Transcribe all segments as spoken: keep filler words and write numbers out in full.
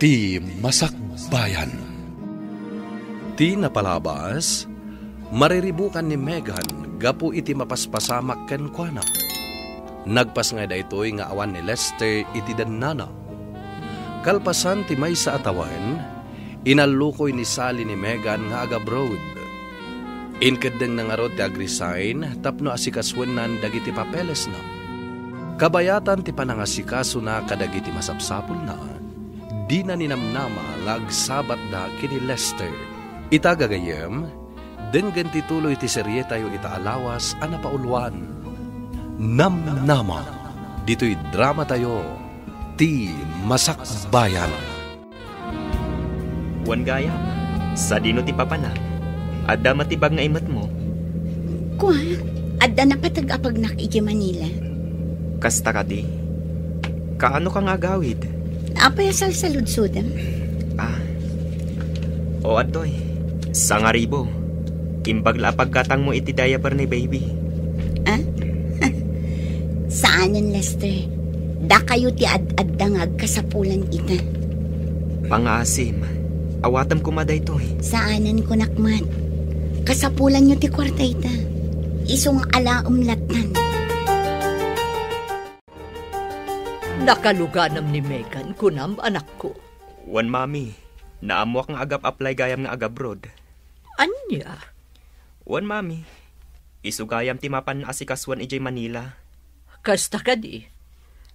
Ti Masakbayan. Ti napalabas, mariribukan ni Megan gapu iti mapaspasamak kenkuana. Nagpasngay daytoy nga awan ni Lester iti dennana. Kalpasan ti maysa a tawen, inallukoy ni Sally ni Megan nga agabroad. Inkeddengna ngarud ti agresign tapno asikasoennan dagiti papelesna. Kabayatan ti panangasikasona kadagiti masapsapulna, dina ninamnama nga agsabatda ken ni Lester. Ita gagayyem, denggen ti tuloy ti serietayo ita a lawas a napauluan. Namnama, ditoy dramatayo, Ti Masakbayan. Wen gayam, sadino ti papanak? Adda met ti bag nga imetmo? Kua, adda napateg a pagnak idiay Manila. Kasta kadi? Kaano ka nga agawid? Apay a salsaludsodem? Ah. O, adtoy. Sangaribu. Imbag la a paggatangmo iti diaper ni baby. Ah? Saanen, Lester. Dakayo ti ad-adda nga agkasapulan ita. Pangaasim. Awatem koma daytoy. Saanen, kunak met. Kasapulanyo ti kuarta ita. Isu nga alaem lattan. Nakaluganam ni Megan, kunam, anakko. Wen, Mami. Naammoak nga agap-apply gayam nga agabroad. Ania? Wen, Mami. Isu gayam ti mapan nga asikasuen idiay Manila. Kasta kadi?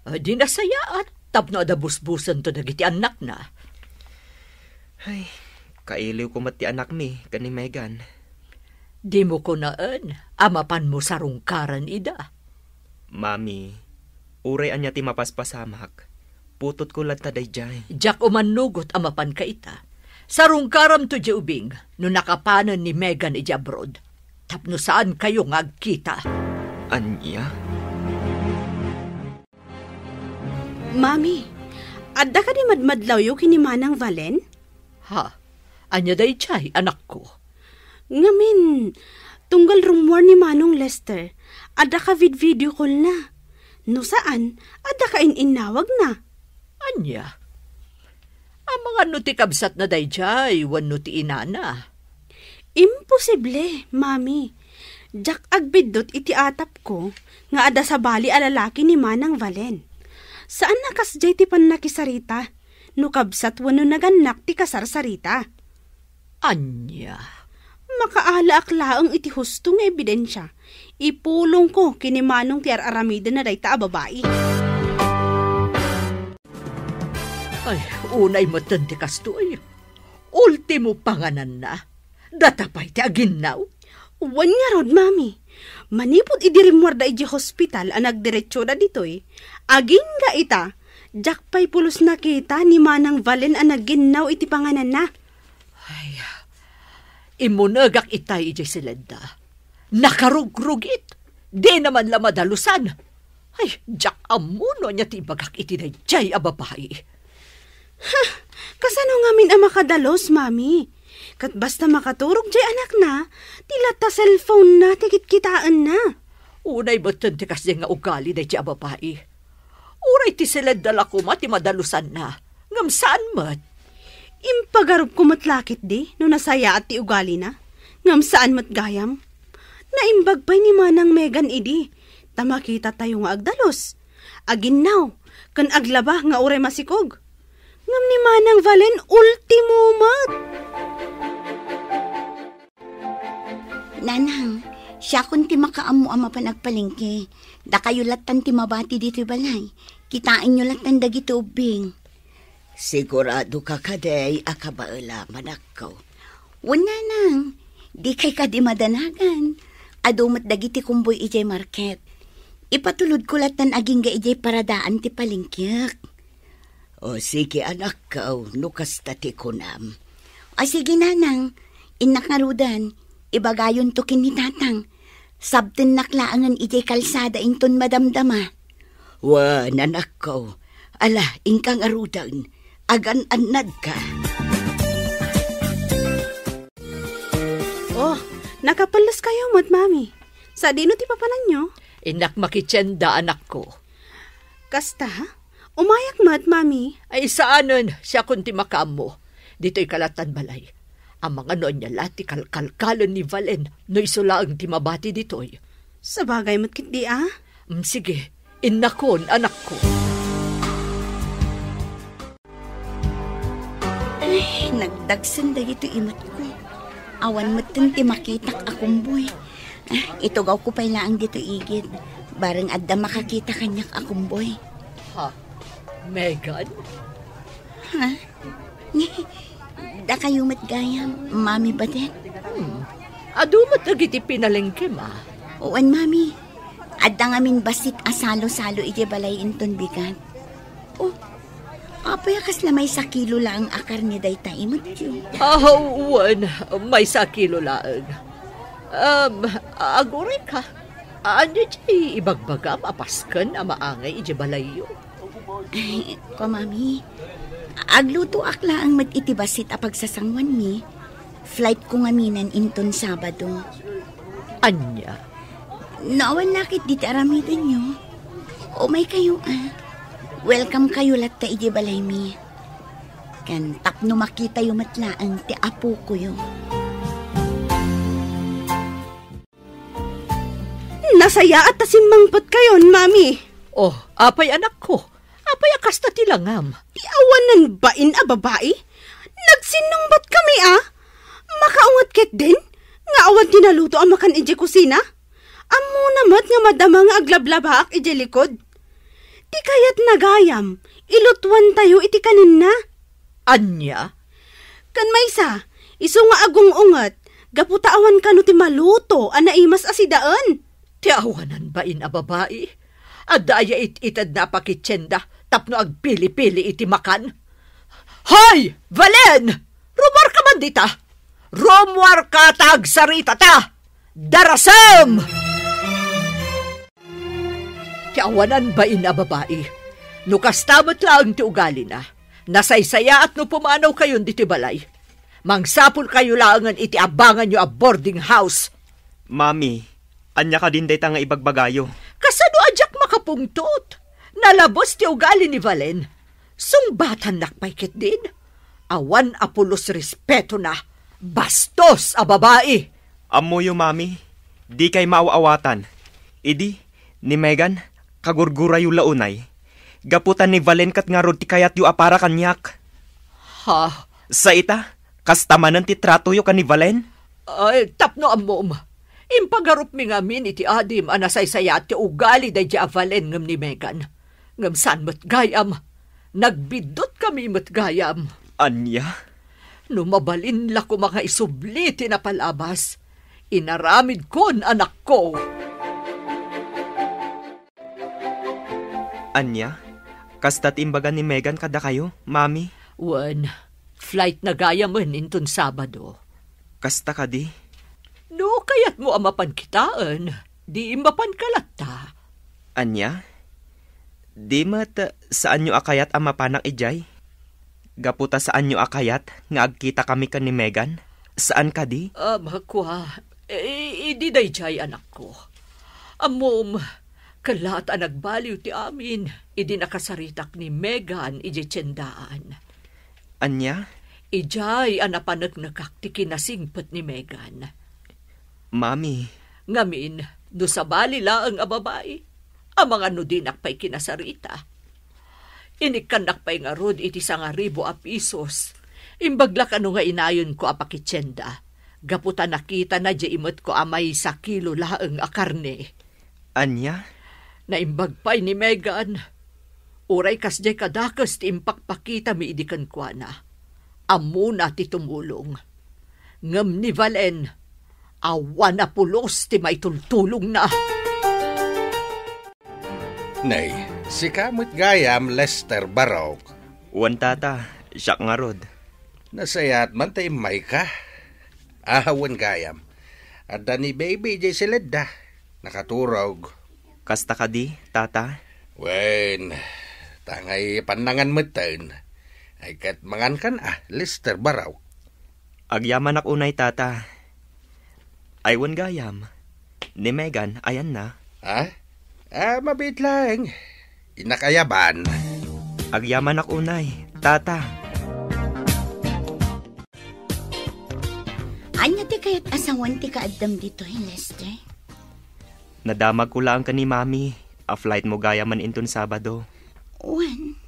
Adi nasayaat tapno adda busbusento dagiti annakna. Ay, kailiwko met ti anakmi ken ni Megan. Dimo kunaen a mapanmo sarungkaran ida. Mami, uray ania ti mapaspasamak, putotko latta daydiay. Diak umannugot a mapanka ita. Sarungkaramto idiay ubing no nakapanen ni Megan idiay abroad, tapno saankayo nga agkita. Ania? Mami, adda kadi madmadlawyo ken ni Manang Valen? Ha? Ania daydiay, anakko? Ngamin, tunggal rummuar ni Manong Lester, adda ka vid-video call-na. No saan, adda ka in-innawagna. Ania? Amangan no ti kabsatna daydiay wenno ti inana? Imposible, Mami. Diak agbiddut iti atapko nga adda sabali a lalaki ni Manang Valen. Saan a kasdiay ti pannakisarita no kabsat wenno nagannak ti kasarsarita. Ania? Makaalaak laeng iti husto nga ebidensia. Ipulongko ken ni Manong ti ar-aramidenna dayta a babai. Ay, unay metten ti kastoy. Ultimo pangananna. Data pay ti aginnaw? Wen ngarud, Mami. Manipud idi rimmuarda idiay hospital a nagdiretsoda ditoy, agingga ita, diak pay pulos nakita ni Manang Valen a naginnaw iti pangananna. Ay, immunegak itay idiay siledda. Nakarugrugit. Dina man la madalusan. Ay, diak ammo no ania ti ibagak iti daydiay a babai. Ha, kasano ngamin a makadalus, Mami? Ket basta makaturog diay anakna, ti latta cellphone-na ti kitkitaenna. Unay metten ti kasdiay nga ugali daydiay a babai. Uray ti siledda la koma ti madalusanna, ngem saan met. Impagarupko met la ketdi no nasayaat ti ugalina, ngem saan met gayam. Naimbag pay ni Manang Megan idi, ta makitatayo nga agdalus, aginnaw, ken aglaba nga uray masikog. Ngem ni Manang Valen, ultimo met. Nanang, siakon ti makaammo a mapan agpalengke. Dakayo lattan ti mabati ditoy balay. Kitaenyo lattan dagiti ubbing. Sigurado ka kadi a kabaelam, anakko? Wen, nanang, dikay kadi madanagan. Adu met dagiti kumboy idiay market. Ipatulodko lattan agingga idiay paradaan ti palengkek. O, sige, anakko, no kasta ti kunam. O, sige, nanang. Innak ngaruden, ibagayonto ken ni tatang. Sabtennak laengen idiay kalsada inton madamdama. Wen, anakko. Ala, inka ngaruden. Agan-annadka. Oh, nakapelleskayo met, Mami. Sadino ti papananyo? Innak makitienda, anakko. Kasta? Umayak met, Mami. Ay, saanen, siakon ti makaammo. Ditoy kalatan balay. Amangan no ania la ti kalkalkalen ni Valen no isu laeng ti mabati ditoy. Sabagay met ketdi, a? Mm, sige, innakon, anakko. Ay, nagdagsen dagitoy imetko. Awan metten ti makitak a kumboy. Ah, itugawko pay laeng ditoy igid. Bareng adda makakita kaniak a kumboy. Ha? Megan? Ha? Dakayo met gayam, Mami Badet? Hmm. Adu met dagiti pinalengkem, a? Wen, Mami. Adda ngamin bassit a salo-salo idiay balay inton bigat. Oh, apay a kasla maysa kilo laeng a karne dayta imetyo? Ah, wen, maysa kilo laeng. Um, aguray ka. Ania ti ibagbagam a pasken a maangay idiay balayyo? Ay, ko, Mami, aglutoak laeng met iti bassit a pagsasanguanmi. Flight ko ngaminen inton Sabado. Ania? No awan la ketdi ti aramidenyo, umaykayo, a. Welcome kayo latta idiay balaymi. Ken tapno makitayo met laeng ti apokoyo. Nasayaat ta simmangpetkayon, Mami. Oh, apay, anakko? Apay a kasta ti langam? Ti awanan bain a babai? Nagsinnungbatkami, a. Makaunget ketdin nga awan ti naluto a makan idiay kusina? Ammona met nga madama nga aglablabaak idiay likod. Ti kayatna gayam, ilutuantayo iti kanenna. Ania? Ken maysa, isu nga agung-unget, gapu ta awan kano ti maluto a naimas a sidaen. Ti awanan bain a babai? Adda aya it-itedna a pakitienda tapno agpili-pili iti makan? Hoy, Valen! Rumuarka man dita! Rumuarka ta agsaritata! Darasem! Ti awanan bain a babai. No kasta met laeng ti ugalina, nasaysayaat no pumanawkayon ditoy balay. Mangsapulkayo laengen iti abanganyo a boarding house. Mami, ania kadin dayta nga ibagbagayo? Kasano a diak makapungtot? Nalabes ti ugali ni Valen. Sungbatannak pay ketdin. Awan a pulos respetona. Bastos a babai! Ammoyo, Mami, dikay maaw-awatan. Idi, ni Megan, kagurgurayo la unay. Gapu ta ni Valen ket ngarud ti kayatyo a para kaniak. Ha? Sa ita, kasta manen ti tratoyo ken ni Valen? Ay, tapno ammom. Impagarupmi ngamin iti adim a nasaysayaat ti ugali daydiay a Valen ngem ni Megan. Ngem saan met gayam. Nagbiddut kami met gayam. Ania? No mabalin la koma nga isubli ti napalabas, inaramidkon, anakko. Ania? Kasta ti imbaga ni Megan kadakayo, Mami? Wen, flight na gayamen inton Sabado. Kasta kadi? No kayatmo a mapan kitaen, di mapanka latta. Ania? Di met saanyo a kayat a mapanak idiay? Gapu ta saanyo a kayat nga agkitakami ken ni Megan? Saan kadi? Ah, makua, eh, idi daydiay, anakko. Ammom, kellaat a nagbaliw ti amin idi nakasaritak ni Megan idiay tiendaan. Ania? Idiay a napaneknekak ti kinasingpet ni Megan. Mami. Ngamin, no sabali laeng a babai, amangan no dinak pay kinasarita. Inikkannak pay ngarud iti sangaribu a pisos. Imbag la kano nga inayonko a pakitienda, gapu ta nakitana diay imetko a maysa kilo laeng a karne. Ania? Naimbag pay ni Megan. Uray kasdiay kadakes ti impakpakitami idi kenkuana. Ammona ti tumulong. Ngem ni Valen, awan a pulos ti maitultulongna. Nay, sika met gayam, Lester Barok. Wen, Tata, siak ngarud. Nasayaat man ta immayka. Ahawen gayam. Adda ni baby idiay siledda. Nakaturog. Kasta kadi, Tata? Wen, tangay pannangan metten. Ay ket mangankan a, Lester Barok. Agyamanak unay, Tata. Ay wen gayam. Ni Megan, ayanna? Ha? Ah, mabiit laeng. Innak ayaban. Agyamanak unay, tata. Ania ti kayat a sawen ti kaaddam ditoy, Lester? Nadamagko laeng ken ni Mami a flight mo gayam man inton Sabado. Wen?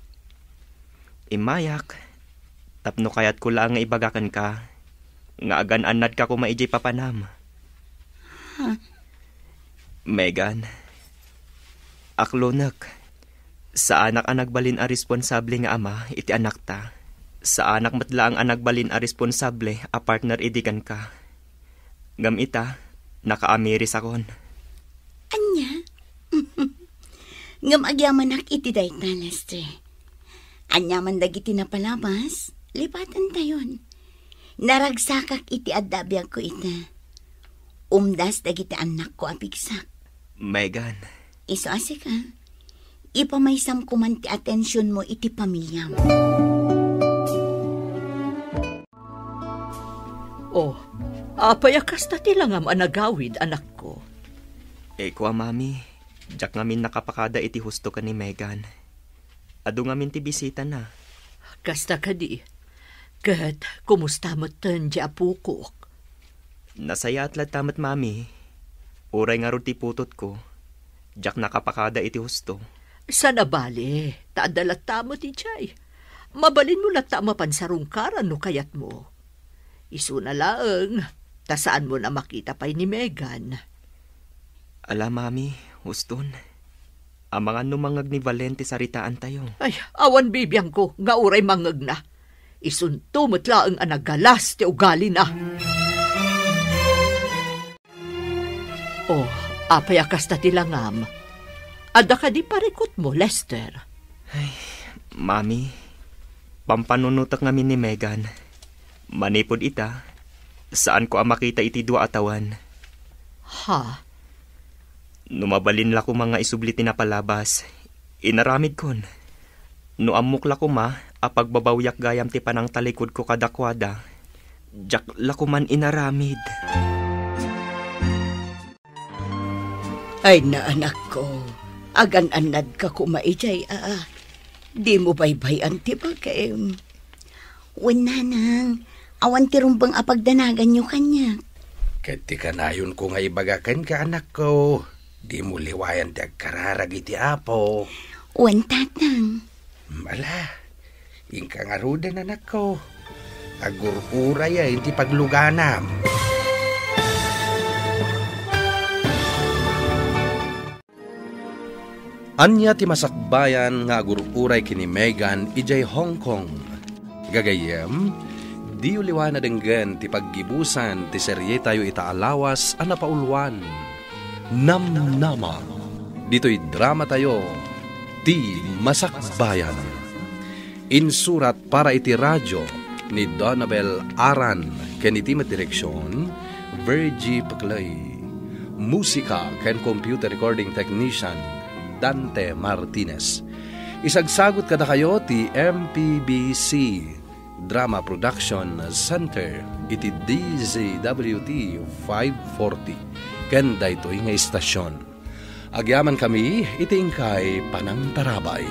Immayak, tapno kayatko laeng nga ibaga kenka nga agan-annadka koma idiay papanam. Ha? Megan, aklonek. Saanak a nagbalin a responsable nga ama iti anakta. Saanak met laeng a nagbalin a responsable a partner idi kenka. Ngem ita, nakaamirisakon. Ania? Ngem agyamanak iti dayta, Lester. Aniaman dagiti napalabas, lipatantayon. Naragsakak iti adda a biagko ita. Umdas dagiti annakko a pigsak. Megan. Isu a sika, ipamaysamko man ti atensionmo iti pamiliam. Oh, apay a kasta ti langam a nagawid, anakko? Eh, kua, Mami, diak ngamin nakapakada iti husto ken ni Megan. Adu ngamin ti bisitana. Kasta kadi. Ket kumusta metten ti apokok? Nasayaat latta met, Mami. Uray ngarud ti putotko, diak nakapakada iti husto. Saan a bale, ta adda latta met idiay. Mabalinmo latta a mapan sarungkaran no kayatmo. Isuna laeng, ta saanmon a makita pay ni Megan. Ala, Mami, huston. Amangan no mangngeg ni Valen ti saritaantayo. Ay, awan bibiangko nga uray mangngegna. Isunto met laeng a nagalas ti ugalina. Oh, apay a kasta ti langam? Adda kadi parikutmo, Lester? Ay, Mami, pampanunotek ngamin ni Megan. Manipud ita, saanko a makita iti dua a tawen. Ha? No mabalin la koma nga isubli ti napalabas, inaramidkon. No ammok la koma a pagbabawiak gayam ti panangtalikudko kadakuada, diak la koman inaramid. Ay, naanakko, agan-annadka koma idiay, a. Dimo baybay-an ti bagim. Wen, nanang, awan ti rumbeng a pagdanaganyo kaniak. Ket ti kanayonko nga ibaga kenka, anakko, dimo liwayan ti agkararag iti Apo. Wen, tatang. Ala, inka ngaruden, anakko. Agur-urayen ti pagluganam. Ania ti masakbayan nga agur-uray ken ni Megan idiay Hong Kong? Gagayyem, diyo liwan a denggen ti paggibusan ti serietayo ita a lawas a napauluan, Namnama. Ditoy dramatayo, Ti Masakbayan. Insurat para iti radio ni Donabel Aran ken iti met direksion, Virgie Peclay. Musika ken computer recording technician, Dante Martinez. Isagsagut kadakayo ti M P B C Drama Production Center iti D Z W T five forty ken daytoy nga istasyon. Agyamankami iti inkay panangtarabay.